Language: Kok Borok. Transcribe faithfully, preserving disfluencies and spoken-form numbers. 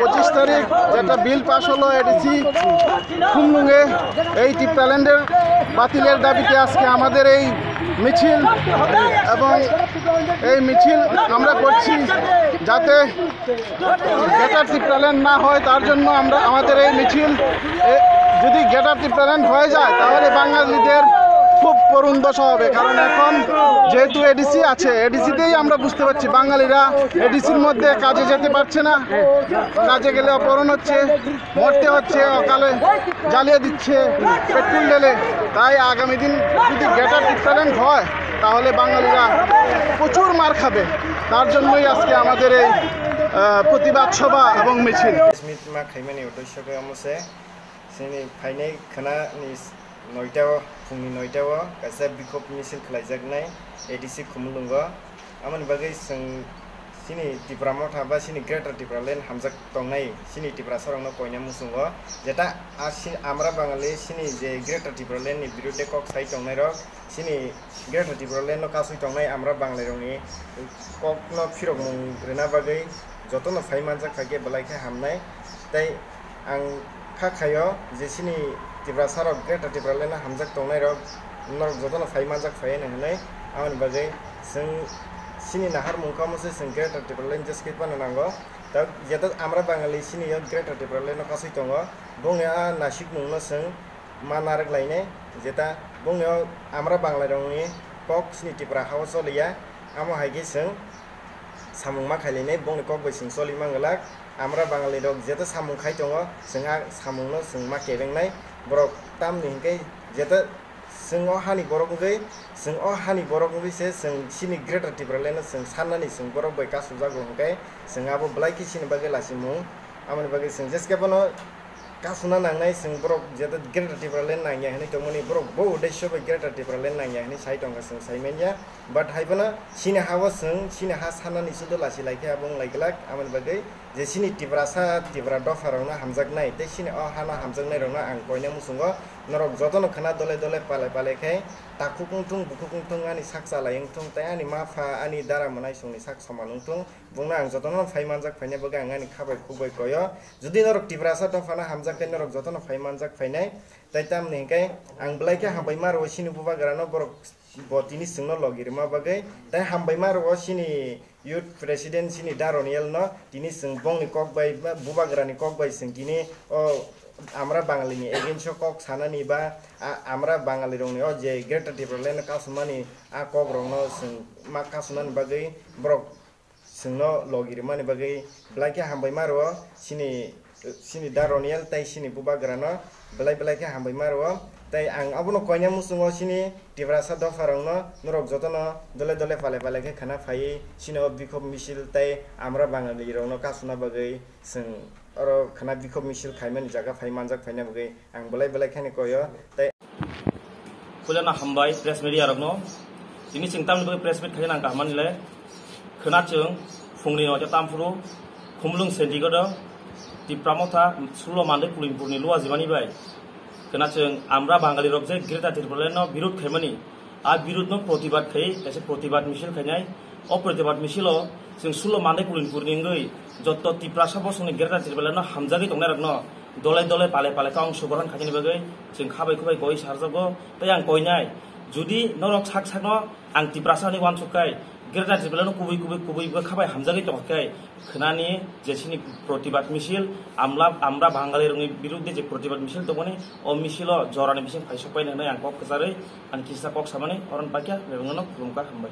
পঁচিশ তারিখ যেটা বিল পাস হলো এডিসি খুমলুঙে, এই টিপ্রাল্যান্ডের বাতিলের দাবিতে আজকে আমাদের এই মিছিল, এবং এই মিছিল আমরা করছি যাতে গ্রেটার টিপ্রাল্যান্ড না হয়, তার জন্য আমরা আমাদের এই মিছিল। এ, যদি গ্রেটার টিপ্রাল্যান্ড হয়ে যায়, তাহলে বাঙালিদের খুব করুণ দশা হবে। কারণ এখন যেহেতু এডিসি আছে, এডিসিতেই আমরা বুঝতে পারছি বাঙালিরা এডিসির মধ্যে কাজে যেতে পারছে না, কাজে গেলে অপহরণ হচ্ছে, মরতে হচ্ছে, অকালে জ্বালিয়ে দিচ্ছে পেট্রোল ঢেলে। তাই আগামী দিন যদি গ্রেটার টিপ্রাল্যান্ড হয়, তাহলে বাঙালিরা প্রচুর মার খাবে। তার জন্যই আজকে আমাদের এই, আহ, প্রতিবাদ সভা এবং মিছিল। Press meet ma khaimani uddesho khe omo se, chini phainai khwnani noita o, phungni noita o kaisa bikhop misil khlaijaknai A D C Khumulwngo. Amoni bagwi chwng chini Tipra Motha ba chini Greater Tipraland hamjak tongnai chini Tiprasarokno koina muchungo, jeta a si-, amra Bangali chini je Greater Tipraland ni birudhe kok sai tongnairok, chini Greater Tipraland no kasui tongnai amra Bangalirokni kokno phirokmung rwna bagwi jotono phai manjak phai khe belai khe hamnai. Tei ang kha khaio je chini Tiprasarok Greater Tipraland no hamjak tongnairok norok jotono phai manjak phai hwnwi hwnwi. Aboni bagwi chwng chini naharmung kha omo se chwng Greater Tipraland jeske phano nango. Ta jeta amra Bangali chini yo Greater Tipraland no kasui tongo, bongni a nasikmung no chwng ma narwk lainai, jeta bongni o amra Bangalirokni kok chini Tipra hao choliya, amo hai khe chwng samung ma khailainai, bongni kok bai chwng choli manglak. Amra Bangalirok jeta samung khai tongo, chwng a samungno chwng ma kebengnai. Borok tamni hinkhe jeta chwng o hani borok wngwi, chwng o hani borok wngwi se chwng chini Greater Tipraland no chwng sannani chwng borok bai kasu jago hinkhe chwng abo belai khe chini bagwi lasimung. Aboni bagwi chwng jeske bono kasuna nangnai, chwng borok jeta Greater Tipraland nangya hinwi tongmani borok bo uddesyo bai Greater Tipraland nangya hinwi sai tongkha, chwng sai manya. But hai phano chini ha o chwng chini ha sanani sudu lachi lai khe abo wng lai glak. Aboni bagwi je chini Tiprasa Tipra dopha rokno hamjaknai tei chini o hano hamjaknai rokno ang koina muchungo, norok jotono khna dole dole pale pale khe takhuk wng thung, bukhuk wng thung, ani sak chalai wng thung tei ani ma pha ani dara mwnai songni sak soman wng thung. Bongno ang jotono phai manjak phainai bagwi ang ani kha bai khuk bai koyo. Jodi norok Tiprasa dophano hamjak khe norok jotono phai manjak phainai. Tai tamni hinkhe ang belai khe hambai ma rwo chini bubagrano, borok bo tini chwngno logi rwma bagwi. Tai hambai ma rwo chini youth president chini Da Roniel no tini chwng bongni kok bai ba bubagrani kok bai chwng tini o amra Bangalini against o kok sanani ba a-, amra Bangalirokni o je Greater Tipraland kasumani a kokrokno chwng ma kasunani bagwi borok chwngno logi rwmani bagwi belai khe hambai ma rwo chini, chini Da Roniel tei chini bubagrano belai belai khe hambai ma rwo. Tei ang abono koina muchungo chini Tiprasa dopharokno norok jotono dole dole pale pale khe khna phaiwi chini o bikhok misil tei amra Bangalirokno kasuna bagwi chwng oro khna bikhok misil khaimani jaga phai manjak phaina bagwi ang belai belai kheno koyo. Tei Puilano hambai press media rokno. Tini chwng tamni bagwi press meet khaina ang kaham manwi le. Khwna chwng phungni noita tamphuru Khumulwng Sendigodo Tipra Motha sulo Mandai Kulinpurni luwa jimani bai. Khwna chwng amra Bangali rok je Greater Tipraland no birud khaimani. A birud no protibad khai, kaisa protibad misil khainai. O protibad misilo chwng sulo Mandai Kulinpurni wngwi jotto Tiprasa bosongni Greater Tipraland no hamjagwi tongnai rokno dole dole pale pale khe ongsogrohon khainani bagwi chwng kha bai khubai koi sarjago. Tei ang koinai, jodi norok sak sakno ang Tiprasa hinwi uansuk khai, Greater Tipraland no kubui kubui kubui bo kha bai hamjagwi tong khai, khwnani je chini protibad misil, amla, amra Bangali rokni birudde je protibad misil tongmani, o misilo jorani bising phaisok paina hinwi ang kok kwcharwi ang kisa kok samani, oron bakya bebengno khulumkha, hambai.